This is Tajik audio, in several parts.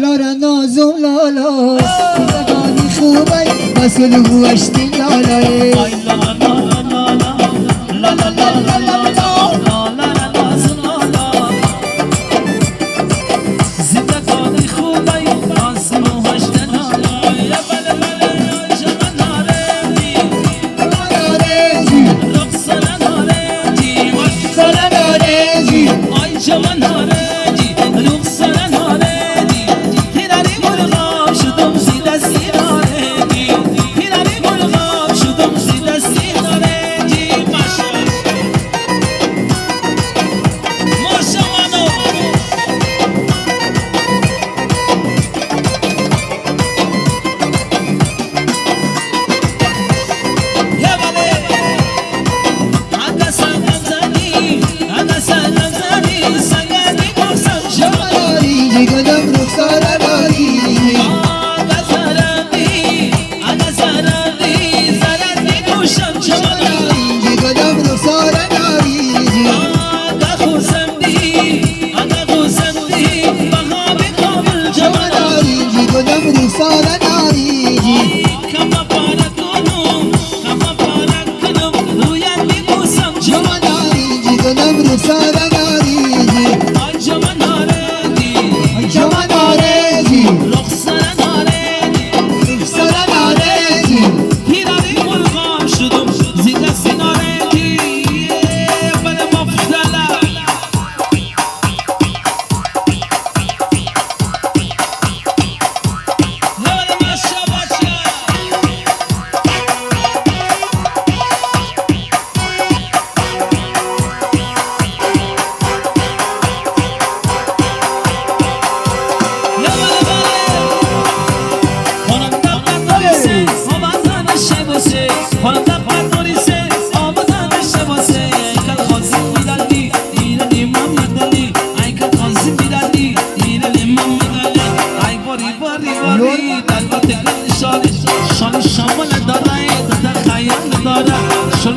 لالا نازم لالا زندگانی خوبه بسل هوشتی لالای لا لا لا لا لا لا لا لا لا لا لا زندگانی خوبه آسم و هشتنا یا بله بله یا جمال نارنجی نارنجی رقص نارنجی سر نارنجی آی جمال نارنجی رقص نارنجی پیرانی مرغاب شدم زی دستی نارنجی پیرانی مرغاب شدم زی دستی نارنجی ماشا ماشا منو اگه سلام زنی اگه سلام زنی سنگی بوسم شما نارنجی گلم رخسار نارنجی اگه زرندی اگه زرندی زرندی گوشم شما نارنجی گلم رخسار نارنجی اگه خوزندی اگه خوزندی بها بکامل جمال نارنجی گلم رخسار نارنجی کما پارا کنم کما پارا کنم رویت میبوسم جمال نارنجی گلم رخسار نارنجی آی جمال نارنجی جوان نارنجی رخسار نارنجی رخسار نارنجی پیرانی مرغام شدم زی دست نارنجی بله مفتلا بله ماشا بچه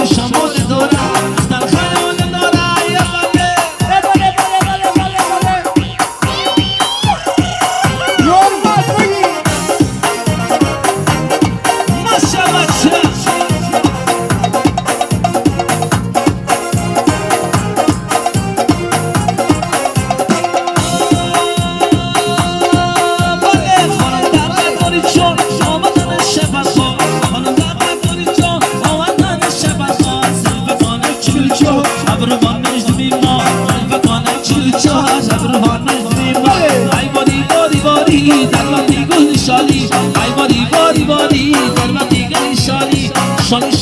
شمال داره در خیال داره یا بله بله بله بله بله بله یورماز بگی ماشا بچه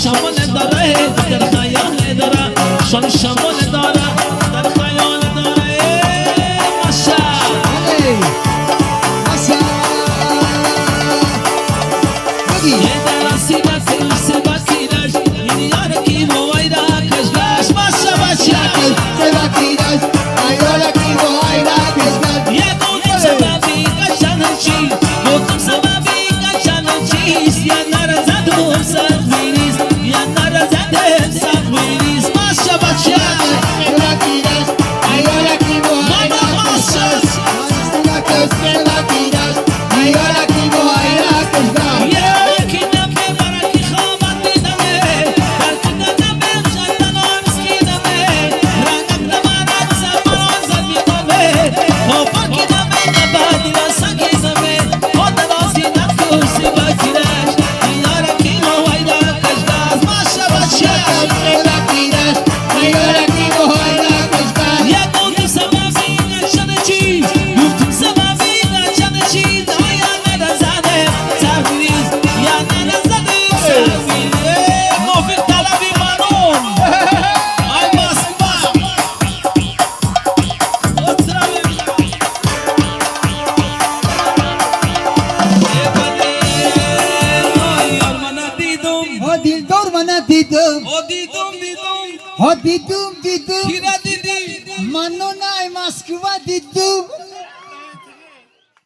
شمال داره در خیال داره شال شمال داره در خیال داره ماشا بله ماشا بگی سبکیرش ایالا کی و ایلا کشکش سبکیرش ایالا کی و ایلا کشکش سبکیرش ایالا کی و ایلا کشکش سبکیرش ایالا کی و ایلا کشکش ها دلدار من دیدم ها دیدم دیدم منو نای مسکوه دیدم